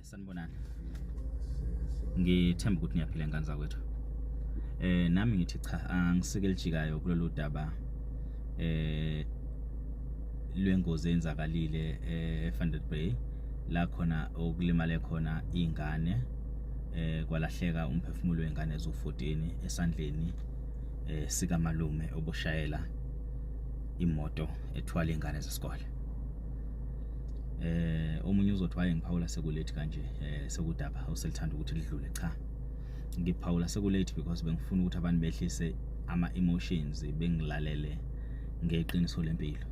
Sanibonani. Ngithemba ukuthi niyaphila ngane zakwethu. Nami ngithi cha, angisike elijikayo kulolu daba lwengozi eyenzakalile eVan Bay, la khona okulimale khona ingane, kwalahleka umphefumulo wengane ezu14 esandleni sika malume obushayela imoto ethwala ingane zesikole. Omunye uzothi waye ngiphawula seku-late kanje, sekudaba oselithanda ukuthi lidlule. Cha, ngiphawula seku-late because bengifuna ukuthi abantu behlise ama emotions, bengilalele ngeqiniso lempilo.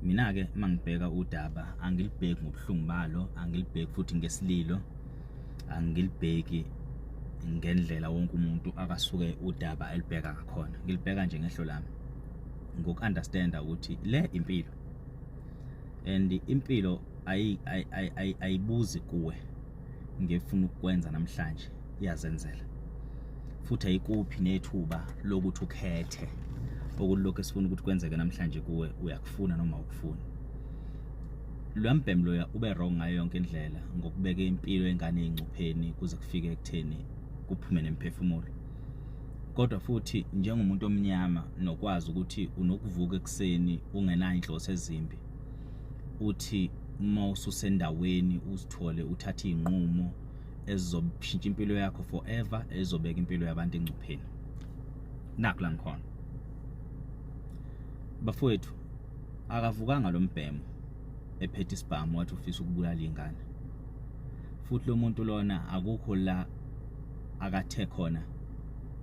Mina ke mangibheka udaba, angilibheki ngobuhlungu balo, angilibheki futhi ngesililo, angilibheki ngendlela wonke umuntu akasuke udaba elibheka ngakhona. Ngilibheka nje ngehlo lami, ngoku-understanda ukuthi le impilo, and impilo ayibuzi kuwe ngefuna ukukwenza namhlanje, iyazenzela, futhi ayikuphi nethuba lokuthi ukhethe okulokho esifuna ukuthi kwenzeke namhlanje kuwe, uyakufuna noma ukufuni. Lwambhem loya ube wrong ngayo yonke indlela ngokubeka impilo yengane engcupheni kuze kufike ekutheni kuphume nemphefumulo. Kodwa futhi njengomuntu omnyama, nokwazi ukuthi unokuvuka ekuseni ungenayo inhloso ezimbi, uthi uma ususendaweni uzithole uthatha izinqumo ezizoshintsha impilo yakho forever, ezobeka impilo yabantu engcupheni. Nakho la ngikhona, bafowethu. Akavukanga lo mbhemo ephethe isibhamu wathi ufisa ukubulala ingane. Futhi lo muntu lona akukho la akathe khona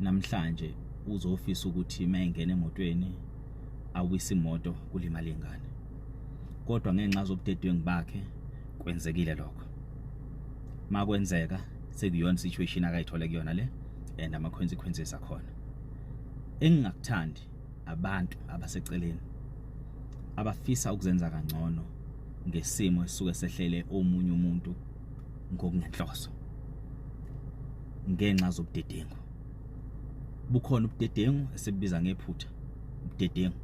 namhlanje uzofisa ukuthi mayengena emotweni awise imoto kulimala ingane, kodwa ngenxa zobudedengu bakhe kwenzekile lokho. Makwenzeka sekuyona situation akayithole kuyona le, and ama consequences akhona. Engingakuthandi, abantu abaseceleni abafisa ukuzenza kangcono ngesimo esisuke sehlele omunye umuntu ngokungenhloso ngenxa zobudedengu. Bukhona ubudedengu esibubiza ngephutha, ubudedengu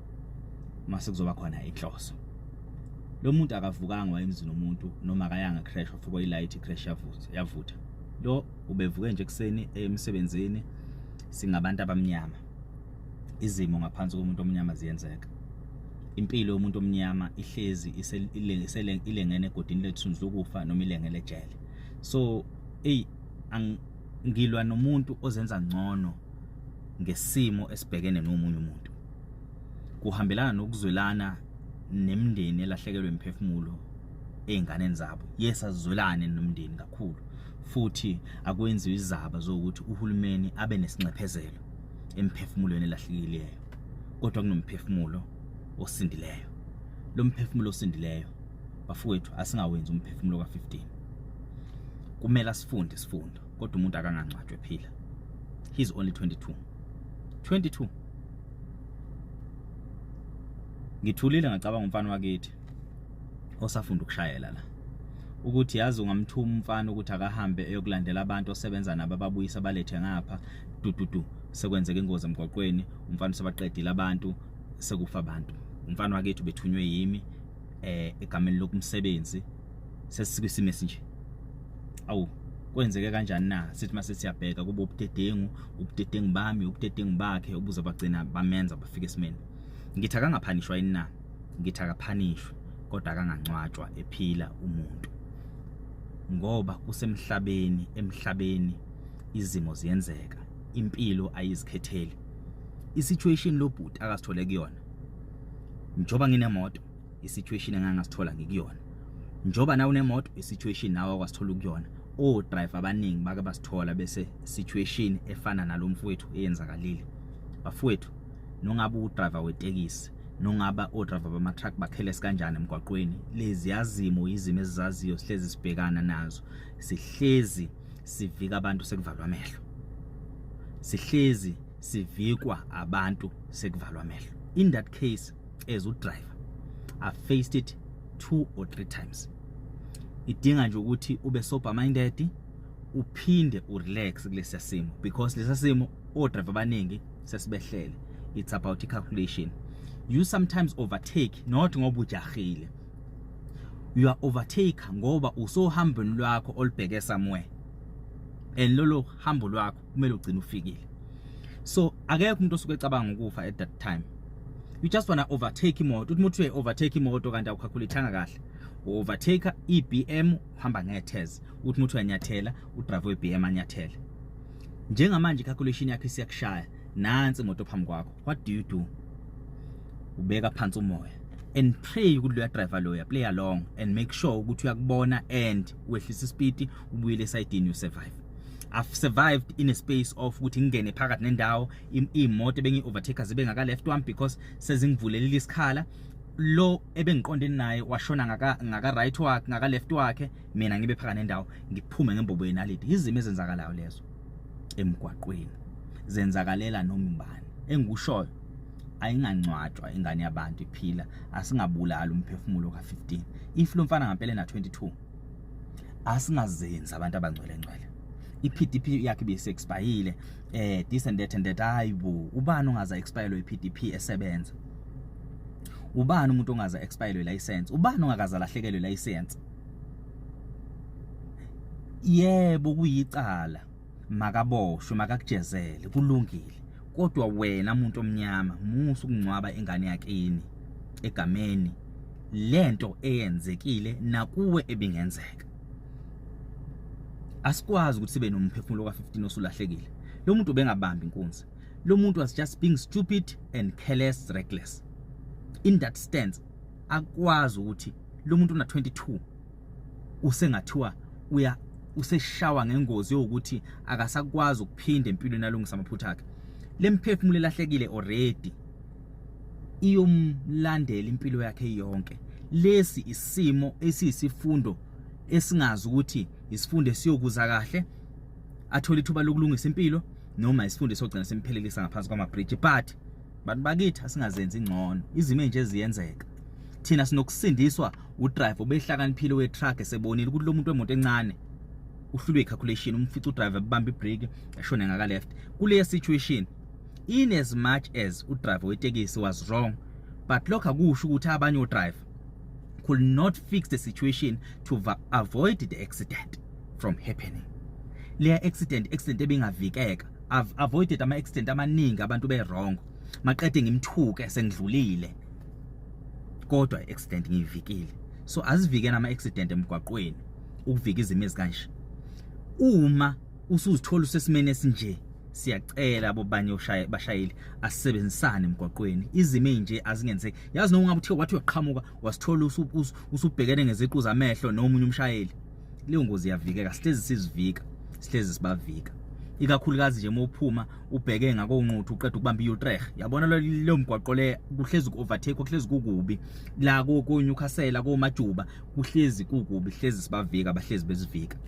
mase kuzoba khona inhloso. Lo muntu akavukanga wayemzini umuntu, noma akayanga creche wafika i-light, creche yavutha, yavutha. Lo ubevuke nje ekuseni emsebenzini. Singabantu abamnyama, izimo ngaphansi komuntu omnyama ziyenzeka. Impilo yomuntu omnyama ihlezi ilengene egodini lethunzi lokufa noma ilengele ejele. So ey, ngilwa nomuntu ozenza ngcono ngesimo esibhekene nomunye umuntu. Kuhambelana nokuzwelana nemindeni elahlekelwe imphefumulo ey'nganeni zabo. Yes, azizwelane nomndeni kakhulu, futhi akwenziwe izaba zokuthi uhulumeni abe nesinxephezelo emphefumulweni elahlekileyo, kodwa kunomphefumulo osindileyo. Lo mphefumulo osindileyo, bafowethu, asingawenzi umphefumulo ka-15. Kumele asifunde isifundo, kodwa umuntu akangangcwatshwa ephila. He's only 22, 22. Ngithulile, ngacabanga umfana wakithi osafunda ukushayela la, ukuthi yazi ungamthuma umfana ukuthi akahambe eyokulandela abantu osebenza nabo, ababuyisa balethe ngapha, dududu, sekwenzeka ingozi emgwaqweni, umfana usebaqedile abantu, sekufa abantu. Umfana wakithi bethunywe yimi egameni lokumsebenzi, sesikwisimo esinje. Awu, kwenzeke kanjani na? Sithi mase siyabheka, kube ubudedengu, ubudedengu bami, ubudedengu bakhe obuze bagcina bamenza bafika esimeni. Ngithi akangaphanishwa yini na? Ngithi akaphanishwe, kodwa akangangcwatshwa ephila umuntu, ngoba kusemhlabeni. Emhlabeni izimo ziyenzeka, impilo ayizikhetheli. I-situation lo bhuti akasithole kuyona, njoba nginemoto, i-situation engangasithola ngikuyona, njoba nawe unemoto, i-situation nawe akwasithola ukuyona. O-driver abaningi bake basithola bese situation efana nalomfowethu eyenzakalile. Bafowethu, nongabe udriver wetekisi, nongaba odriver bama-truck, ba-careless kanjani emgwaqweni. Lezi yazimo izimo ezizaziyo, sihlezi sibhekana nazo, sihlezi sivika abantu sekuvalwa amehlo, sihlezi sivikwa abantu sekuvalwa amehlo. In that case, as udriver, I faced it two or three times. Idinga nje ukuthi ube sober minded, uphinde urelax kulesiya simo, because lesa simo odriver abaningi sesibehlele. It's about calculation. You sometimes overtake not ngoba ujahile. You are overtaker ngoba usohambweni lwakho olubheke somewhere, and lolo hambo lwakho kumele ugcine ufikile. So akekho umuntu osuke ecabanga ukufa at that time. You just wanna overtake imoto. Uthi umuntu uye-overtake imoto kanti awukhakhuletanga kahle, u-overtake i-BM uhamba ngethez. Uthi umuntu uyanyathela, udrive we-BM anyathele. Njengamanje i-calculation yakho isiyakushaya, nansi imoto phambi kwakho. What do you do? Ubeka phansi umoya and pray ukuthi loya driver loya play along and make sure ukuthi uyakubona and wehlisa ispeed, ubuyele esayidini. You survive. I've survived in a space of ukuthi ngingene phakathi nendawo, imoto ebengi overtake zibe ngaka left wami because sezingivulelile isikhala. Lo ebengiqondene naye washona ngaka right wakhe, ngaka left wakhe, mina ngibe phakathi nendawo, ngiphume ngembobo yenaliti. Izimo ezenzakalayo lezo emgwaqweni zenzakalela noma ubani. Engikushoyo, ayingangcwatshwa ingane yabantu iphila. Asingabulali umphefumulo ka-15. If lo mfana ngempela ena 22, asingazenzi abantu abangcwele ngcwele. I-PDP yakhe ibise-expire, this and that and that. Hayibo, ubani ongaza expire i-PDP esebenza? Ubani umuntu ongaza expire license? Ubani ongakaza lahlekelwe license? Yebo, kuyicala, makaboshwe, makakujezele, kulungile. Kodwa wena umuntu omnyama, musu ukungcwaba ingane yakini egameni lento eyenzekile nakuwe ebingenzeka. Asikwazi ukuthi sibe nomphefumulo ka15 osulahlekile. Lo muntu ubengabambi inkunzi. Lo muntu was just being stupid and careless, reckless in that stance. Akwazi ukuthi lo muntu una 22 usengathiwa uya useshawa ngengozi yokuthi akasakwazi ukuphinda empilweni alungisa amaphutha akhe. Lemphefumulo elahlekile already iyomlandela impilo yakhe yonke. Lesi isimo esiyisifundo esingazi ukuthi isifundo esiyokuza kahle, athole ithuba lokulungisa impilo, noma isifundo esogcina simphelelisa ngaphansi kwama-bridge. But bantu bakithi, asingazenzi ingcono. Izimo nje eziyenzeka, thina sinokusindiswa udriver obehlakaniphile we-truck, esebonile ukuthi lo muntu wemoto encane uhlulwe i-calculation. Umfica udriver ebamba ibrake, eshone ngaka left. Kule situation, in as much as udriver wetekisi was wrong, but lokho akusho ukuthi abanye odriver could not fix the situation to avoid the accident from happening. Leya accident ebingavikeka. I've avoided ama accident amaningi abantu be wrong, maqede ngimthuke sengidlulile, kodwa i-accident ngiyivikile. So asivikeni ama accident emgwaqweni, ukuvika izimo ezikanje. Uma usuzithola usesimeni esinje, siyacela bobanye oshaya bashayeli, asisebenzisane emgwaqweni. Izimo ezinje azingenzeki. Yazi, noma ungabe uthiwa wathi uyaqhamuka, wasithola usubhekene ngeziqu zamehlo nomunye umshayeli, leyo ngozi iyavikeka. Sihlezi sizivika, sihlezi sibavika, ikakhulukazi nje uma uphuma ubheke ngakoNquthu, uqeda ukubamba i-Utrecht. Yabona leyo mgwaqo le, kuhlezi ku-overtake, kuhlezi kukubi la ko-Newcastle, koMajuba, kuhlezi kukubi. Hlezi sibavika, bahlezi bezivika.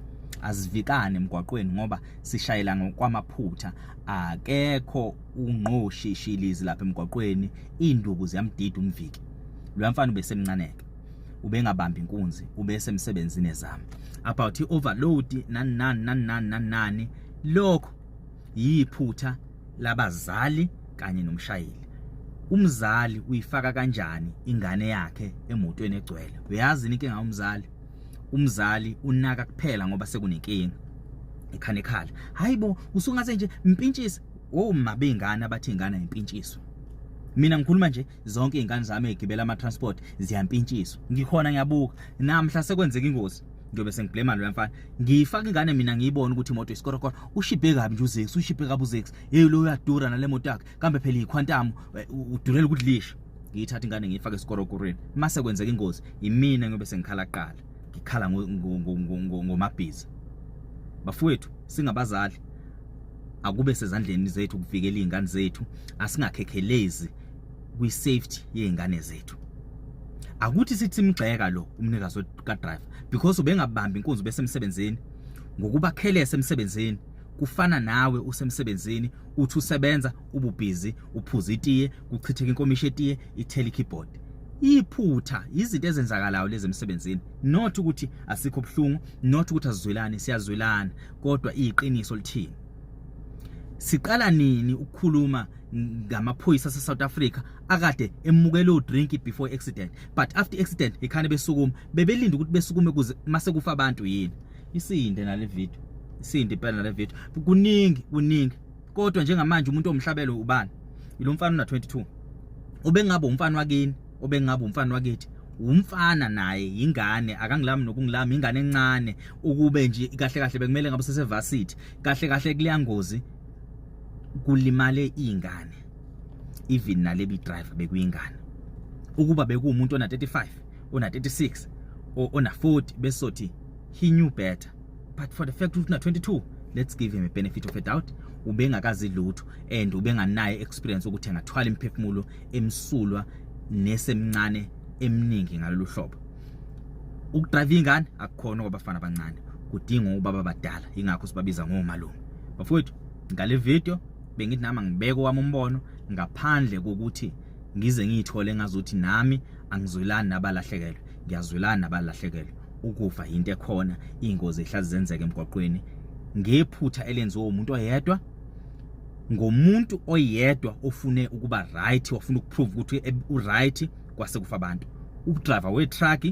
Azivikane emgwaqweni ngoba sishayela ngokwamaphutha. Akekho ungqoshishilizi lapha emgwaqweni, induku ziyamdida umviki. Lo mfana ubesemncaneke, ubengabambi inkunzi, ubesemsebenzini ezama about i-overload, nani nani nani nani nani nani. Lokho yiphutha labazali kanye nomshayeli. Umzali uyifaka kanjani ingane yakhe emotweni egcwele? Uyazi inkinga umzali, umzali unaka kuphela ngoba sekunenkinga ekhane ekhala. Hayibo, usungaze nje mpintshise oma bengane abathi ingane ayimpintshiswa. Mina ngikhuluma nje, zonke izingane zami ezigibela ama transport ziyampintshiswa. Ngikhona ngiyabuka, namhla sekwenzeka ingozi ngiyobe sengiblame lo mfana. Ngiyifaka ingane mina, ngiyibona ukuthi imoto isikorokoro, ushibhe kabi nje uZix, ushibhe kabi uZix. Hey, lo uyadura nale moto yakhe, kambe phela iQuantum, udurela ukudlisha. Ngiyithatha ingane ngiyifake esikorokorweni, mase kwenzeka ingozi imina ngiyobe sengikhala kuqala, ngikhala ngomabhiza. Bafowethu, singabazali, akube sezandleni zethu ukuvikela izingane zethu. Asingakhekhelezi kwi-safety yezingane zethu. Akuthi sithi simgxeka lo umnikazi ka-driver because ubengabambi inkunzi, besemsebenzini ngokuba careless emsebenzini. Kufana nawe usemsebenzini, uthi usebenza ububhizi, uphuza itiye, kuchitheka inkomishi etiye, ithele keyboard. Iphutha, izinto ezenzakalayo lezi emsebenzini. Not ukuthi asikho buhlungu, not ukuthi asizwelani, siyazwelana, kodwa iqiniso lithini? Siqala nini ukukhuluma ngamaphoyisa ase South Africa akade emukele udrink before accident, but after accident ikhane besukuma, bebelinda ukuthi besukume kuze mase kufa abantu yini? Isinde nale video, isinde impela nale video. Kuningi, kuningi, kodwa njengamanje umuntu omhlabelo ubani? Ilo mfana una 22, obengabe umfana wakini, obengabe umfana wakithi, umfana naye ingane, akangilami nokungilami, ingane encane. Ukube nje kahle kahle bekumele ngabe sesevasithi kahle kahle. Kuleya ngozi kulimale ingane, even nalebi driver bekuyingane. Ukuba bekuwumuntu ona 35, ona 36, ona 40, besothi he knew better, but for the fact ukuthi una 22, let's give him a benefit of a doubt. Ubengakazi lutho and ubenganayo experience ukuthi angathwala imiphefumulo emsulwa nesemncane eminingi ngalolu hlobo. Ukudrive ingane akukhona kwabafana abancane, kudinga ubaba abadala, ingakho sibabiza ngomalume. Bafowethu, ngale video bengithi nami ngibeke wami umbono ngaphandle kokuthi ngize ngiyithole ngazuthi nami angizwelani nabalahlekelwe. Ngiyazwelana nabalahlekelwe. Ukufa into ekhona, ingozi ehlazi zenzeka emgwaqweni ngephutha elenziwe umuntu oyedwa, ngomuntu oyedwa ofune ukuba right, wafuna ukuprove ukuthi u-right, kwase kufa abantu. Udriver we-truck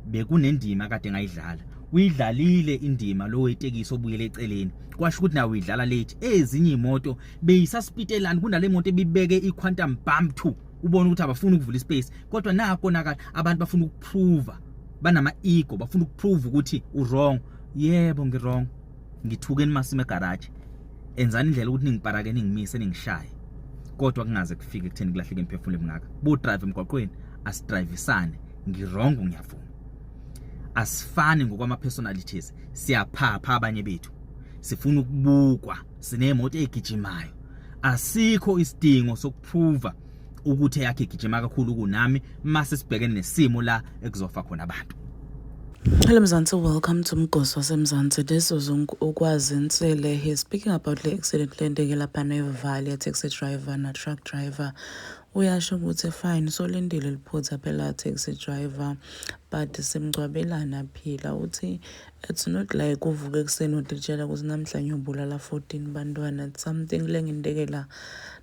bekunendima kade ngayidlala, uyidlalile indima. Lo wetekisi obuyele eceleni, kwasho ukuthi nawe uyidlala late. Ezinye imoto beyisasipitelana kunale moto ebibeke iQuantum bump 2, ubona ukuthi abafuni ukuvula ispace, kodwa nakho naka abantu bafuna ukuprove, banama ego, bafuna ukuprove ukuthi u-wrong. Yebo, ngi-wrong, ngithukeni masime egarage, enzani indlela ukuthi ningiparake, ningimise, ningishaye, kodwa kungaze kufike ekutheni kulahleke imiphefumulo emingaka. Bo drive emgwaqweni, asidrivisane. Ngi-wrong, ngiyavuma. Asifani ngokwama personalities, siyaphapha abanye bethu, sifuna ukubukwa, sinemoto egijimayo. Asikho isidingo sokuprova ukuthi eyakhe igijima kakhulu kunami mase sibhekene nesimo la ekuzofa khona abantu. Hello Mzansi, welcome to Mgosi waseMzansi. This is uKwazi Nsele. He's speaking about the accident lenteke lapha neVaal, taxi driver na truck driver. Uyasho ukuthi fine, solindile liphutha phela taxi driver, but simgcwabelana phila. Uthi it's not like uvuke ekuseni utitshela ukuthi namhlanje uyobulala 14 bantwana. It's something lengintekela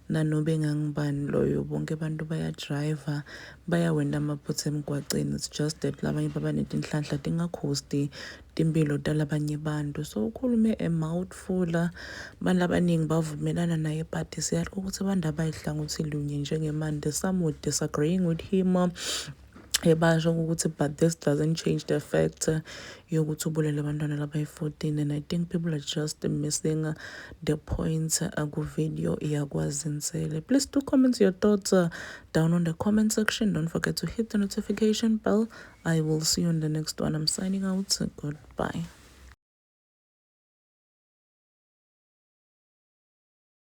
nanobe ngangibani loyo. Bonke abantu bayadrayiva, bayawenta amaphutha emgwaceni. It's just that labanye baba netinhlanhla tingakhosti timpilo talabanye bantu. So ukhulume a mouthful, abantu abaningi bavumelana naye, but siyati ukuthi abantu abayihlangothi lunye njengemande. Some were disagreeing with him, ebasho ukuthi but this doesn't change the fact yokuthi ubulele abantwana labayi-14, and I think people are just missing the point ku-video yaKwazi Nsele. Please do comment your thoughts down on the comment section. Don't forget to hit the notification bell. I will see you in the next one. I'm signing out. Goodbye.